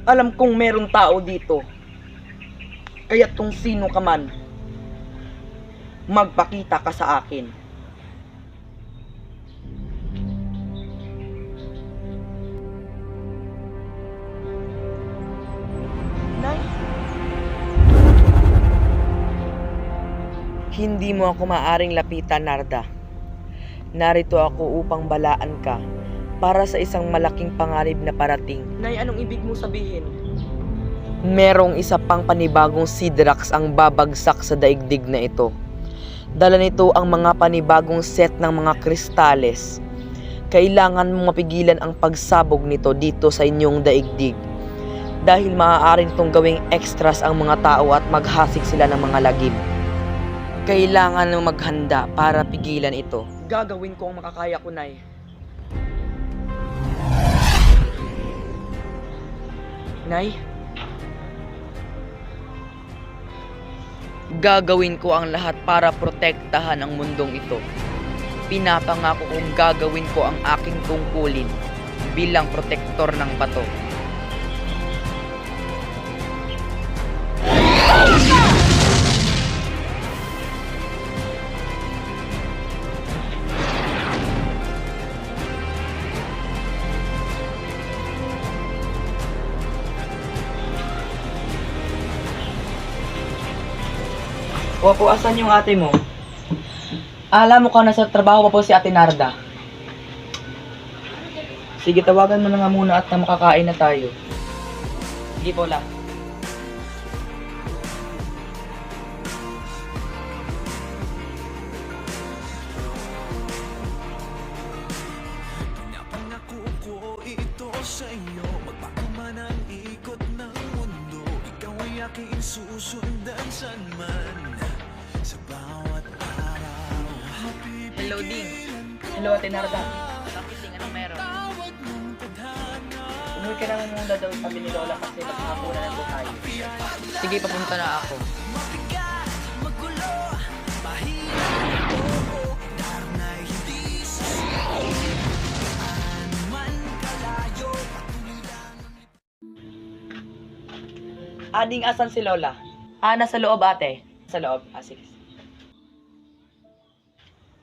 Alam kong merong tao dito. Kaya kung sino ka man, magpakita ka sa akin. Nay? Hindi mo ako maaring lapitan, Narda. Narito ako upang balaan ka para sa isang malaking panganib na parating. Nay, anong ibig mo sabihin? Merong isa pang panibagong Sidrax ang babagsak sa daigdig na ito. Dala nito ang mga panibagong set ng mga kristales. Kailangan mong mapigilan ang pagsabog nito dito sa inyong daigdig. Dahil maaari nitong gawing extras ang mga tao at maghasik sila ng mga lagim. Kailangan mong maghanda para pigilan ito. Gagawin ko ang makakaya ko, Nay. Nay? Gagawin ko ang lahat para protektahan ang mundong ito. Pinapangako kong gagawin ko ang aking tungkulin bilang protektor ng bato. Wapo, asan yung ate mo? Alam mo ka nasa trabaho pa po si Ate Narda. Sige, tawagan mo na nga muna at na makakain na tayo. Sige po, La. Pinapangako ko ito sa iyo, magbago man ang ikot ng mundo, ikaw ay aking susundan saan man, sa bawat araw. Hello, Ding. Hello, Ate Narda. Bakit, Ding? Anong meron? Umuwi ka naman muna daw sabi ni Lola kasi nakakuha na po tayo. Sige, papunta na ako. Mabigat, magulo, mahirap, oo, darnay, hindi saan man kalayo, patuloy lang. Ading, asan si Lola? Nasa loob, ate. Sa loob? Sige.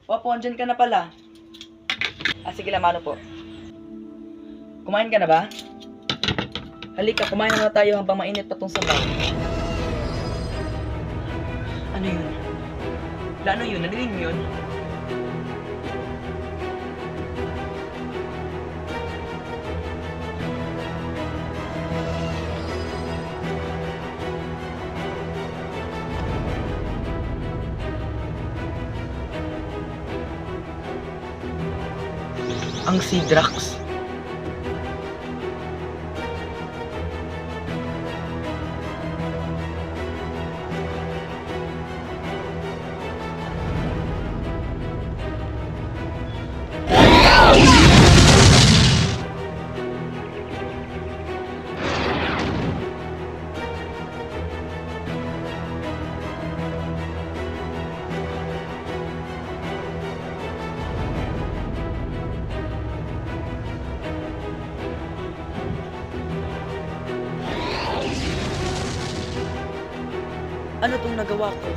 Wapo, andyan ka na pala. Sige, lamano po. Kumain ka na ba? Halika, kumain na tayo habang mainit pa tong sabaw. Ano yun? Ano yun? Narinig mo yun? Ang Sidrax. Ano tong nagawa ko?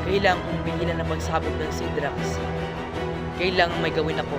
Kailangan kong pigilan na pagsabog ng Sidrax. Kailangan may gawin ako.